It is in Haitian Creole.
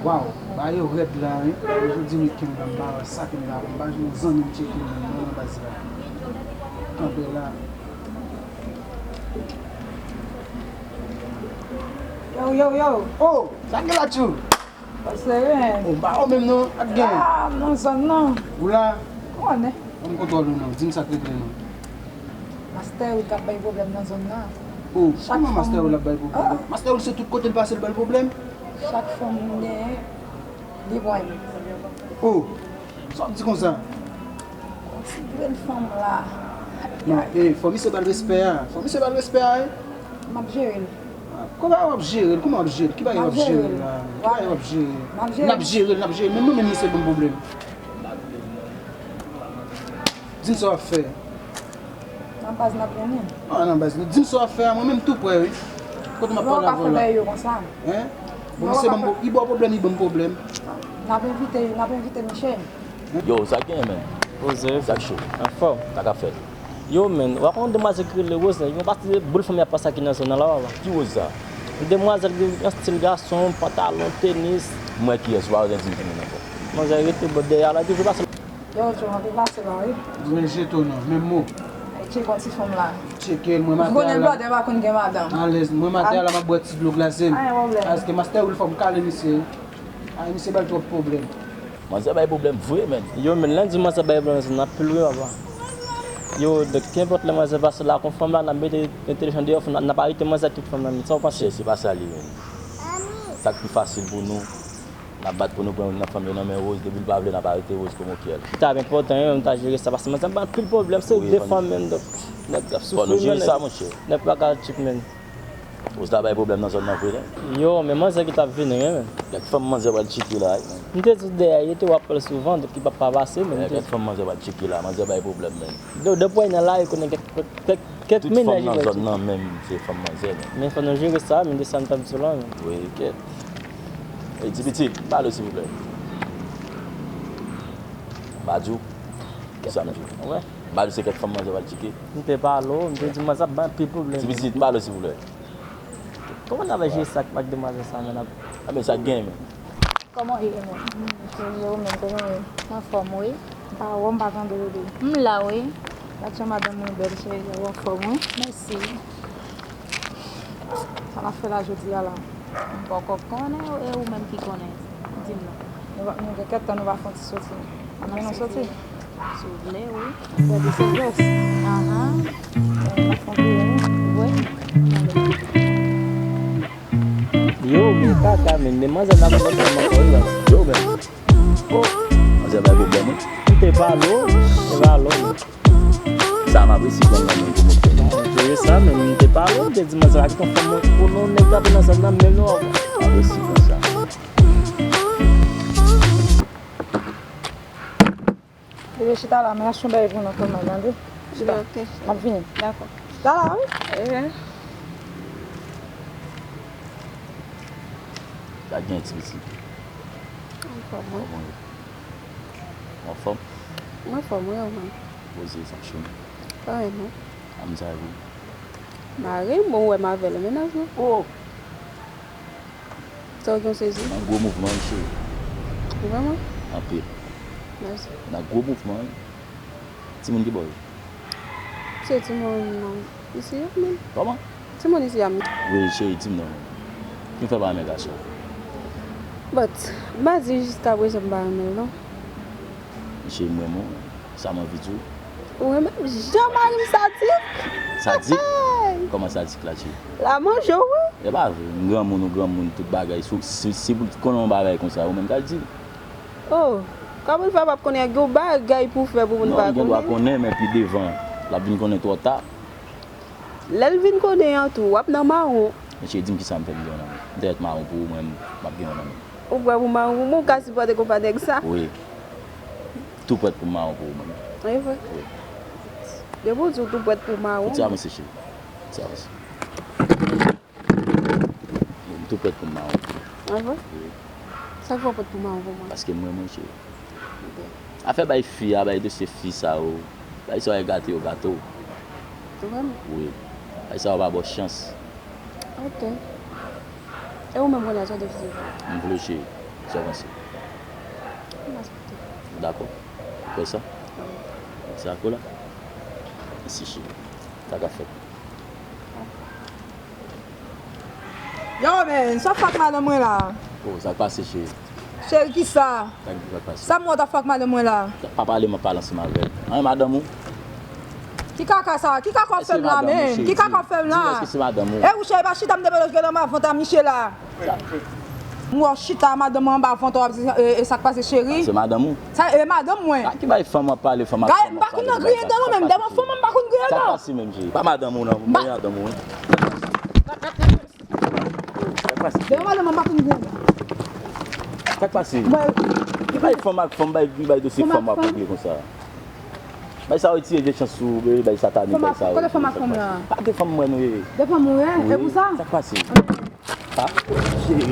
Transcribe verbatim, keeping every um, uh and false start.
Waw, bagay yo rèd la, wi. Jodi weekend la, m pa wè sa ke m ta fè. M pa jwenn yon zanmi m tcheke m nan baz la. Kanpe la. Yo, yo, yo. Oh, sa gen la, tchou? Pase, wi. Oh, m pa wè w menm non, ak gen. Ah, m nan zòn nan. Ou la? Konnen. Ban m kontwòl ou non, di m sa k regle non. Master Will k ap bay pwoblèm nan zòn nan. Oh, kòman Master Will ap bay pwoblèm? Master Will se tout kote l pase l bay pwoblèm. Chak fanm m genyen, li pran m. Oh, sa w ap di konsa? Yon ti grenn fanm la. Non, eh, fò misye ba l respè a. Fò misye ba l respè a, eh. M ap jere l. Ah, kòman w ap jere l? Kòman w ap jere l? Ki bagay w ap jere l la? Ki bagay w ap jere l? N ap jere l, n ap jere l. Men mwen menm misye ban m pwoblèm. Di m sa w ap fè. Nan baz n ap jwenn li. Ah, nan baz nou. Di m sa w ap fè a, mwen menm tou prè, wi. Kote m ap pale avè w la. Yo konsa. Hein? Bon, misye ban m, li ba w pwoblèm, li ban m pwoblèm. N ap envite, n ap envite Michel. Yo, sa k genyen, menn? Poze. Sa k cho? Anfòm. Sa k ap fèt? Yo, menn, w ap wè yon demwazèl ki rele Rose, yon pati de boul fanm y ap pase ki nan zòn nan la, papa. Ki Rose sa? Yon demwazèl ki gen yon stil gason, pantalon, tenis. M wè kiyès, ou pa bezwen di m ki moun ankò. Manzè rete bò dèyè a la, toujou pase. Yo, Joe, anpil pase la, wi. Mwen jete w non, menm mo. Ay, tcheke yon ti fanm la. Tcheke l, mwen maten a la. Ou konnen blòdè pa konn gen madanm. Alèz, mwen maten a la, m ap bwè ti dlo glase m. Pa gen pwoblèm. Paske Master Will fò m kale misye. Ay, misye ba l twòp pwoblèm. Manzè bay pwoblèm vre, menn. Yo, menn, lè n di manzè bay pwoblèm, n ap pi lwen, papa. Yo, donk, kenpòt lè manzè pase la, kon fanm la, n ap mete entèlijans deyò, n ap arete manzè ak tout fanm nan, menn. Sa w panse? Se, se pa sa l ye, menn. Sa k pi fasil pou nou, n ap bat pou nou pran youn nan fanm yo nan men Rose, depi l pa vle, n ap arete Rose kòm okyèl. Li ta enpòtan, wi, m ta jere sa, paske manzè ban anpil pwoblèm, se de fanm, menn, donk, nèg ap soufri, menn, nèg pa ka tchik, menn. Rose ta bay pwoblèm nan zòn nan vre, non? Yo, men manzè ki t ap vini, wi, menn. Kèk fanm manzè pral tcheke la, wi, menn. M te di w dèyè, yo te w ap pale souvan, donk li p ap pa pase, menn. Kèk fanm manzè pral tcheke la, manzè bay pwoblèm, menn. Donk, depi w nan lari, konnen kèk, kèk, kèk mennaj. Tout fanm nan zòn nan menm, se fanm manzè, menn. Men fò nou jere sa, menn, de sa m t ap di w la, menn. Wi, kèt. Ey, ti pitit, pale w, silvouplè. M pa di w. Kisa m di w? Wè. M pa di w se kèk fanm manzè pral tcheke. M te pale w, m te di manzè ap bay anpil pwoblèm. Ti pitit, pale w, silvouplè. Kòman n ap jere sa ak demwazèl sa, menn? Anben, sa k gen, menn? Kòman w ye, menn? M, cheri, ou menm, kòman w ye? M anfòm, wi. M pa wè w, m pa tande w tou. M la, wi. Gad jan madanm mwen bèl, cheri, ou anfòm, wi. Mèsi. Sa n ap fè la jodi a la? M poko konnen, e ou menm ki konnen? Di m non. Nou va, nou gen kèk tan nou va fè yon ti soti. Men nou soti. Si w vle, wi. Fè de sèvis. Ahan. Fè yon ti soti, wi. Wi. Yo, men kaka, men, men manzè nan pwoblèm ankò, wi, baz. Yo, men. Oh, manzè bay pwoblèm, wi. M te pale w, m te pale w. Sa m apresye konn nan men pwomotè. Bon, se sa, men m te pale w, m te di manzè la ki konn fè mwen pou nou nèg k ap nan zòn nan, men nou. M apresye konn sa. Bebe, chita la, men achte yon bagay pou nou kòm nan, tande? Chita. Ok, cheri. M ap vini. Dakò. Chita la, wi. Ehe. Sa gen, ti pitit? Anfòm, wi. Kòman w ye? Ou anfòm? Mwen anfòm, wi, ou menm? Poze, sa k cho menm? Anyen, non. Kòman sa ye? Mari m, bon, ou wè m avè l, mennaj mwen. Oh! Sa w gen sezi? Nan gwo mouvman, wi, cheri. Vrèman? Anpil. Mèsi. Nan gwo mouvman, wi. Timoun ki bò yo? Se timoun isi a menm. Kòman? Timoun isi a menm. Wi, cheri, di m non. Ki fè pa renmen gason? But, m pa di jiskaprezan m pa renmen l non. Cheri, m renmen w. Sa m anvi di w. Ou renmen m jan mari m sadik? Sadik? Hey! Kòman sadik la, cheri? L a manje w, wi. E pa vre, m granmoun, ou granmoun, tout bagay. Si, si, si pou l konnen yon bagay konsa, ou menm ka di l. Oh, kòman l fè p ap konnen? Gen yon bagay pou w fè pou moun pa konnen? Non, li gen dwa konnen, men pi devan, l ap vin konnen twò ta. Lè l vin konnen an tou, w ap nan mawon. Mesye, di m kisa m fè m gen yon nan men. M te mèt mawon pou ou, mwen, m ap gen yon nan men. Ou prè pou mawon pou mwen, ou ka sipòte konpa nèg sa? Wi. Tou prèt pou m mawon pou ou, mwen. E vre? Wi. Depi w di w tou prèt pou mawon. Fouti avanse, cheri. Fouti avanse. M tou prèt pou m mawon. A vre? Wi. Sa k fè w prèt pou mawon pou mwen? Paske m renmen w, cheri. Ok. Afè bay fi a, bay dosye fi sa yo, bay sa yo gate yo gate w. Vrèman? Wi. Bay sa yo pa ba w chans. Ok. E ou menm kounye a, sa w deside fè? M vle w, cheri. Sa avanse. Ou dakò? Ou kwè sa? Sa dakò la? Mèsi cheri. Sa ka fèt. Yo, men, sa fè ak madanm mwen la? Oh, sa k pase, cheri? Cheri, ki sa? Sa k, sa k pase? Sa m wè w t ap fè ak madanm mwen la? Pa pale, m ap pale ansanm avè l. An, madanm ou? Ki kaka sa? Ki kaka w fè m la, men? Ki kaka w fè m la? Èske se madanm ou? E ou, cheri, pa chita m depoze nan ma vant a misye la. M wè w chita, madanm mwen anba vant ou ap di, e, e sa k pase, cheri? Se madanm ou? Sa, e madanm mwen. A ki bay fanm ap pale, fanm ak fanm ap pale, m pa konn griyen dan non, menm. Devan fanm, m pa konn griyen dan. Sa k pase menm, cheri? Pa madanm ou non, pa madanm ou, wi. Sa k pase? Devan madanm mwen, m pa konn griyen dan. Sa k pase? Bay fanm ak fanm, bay, bay dosye fanm ap regle konsa. Bay sa retire vye chans ou, bay satanik, bay sa. Kote fanm ak fanm la? Pa de fanm mwen nou ye. De fanm ou ye? E pou sa? Sa k pase? Ah, cheri.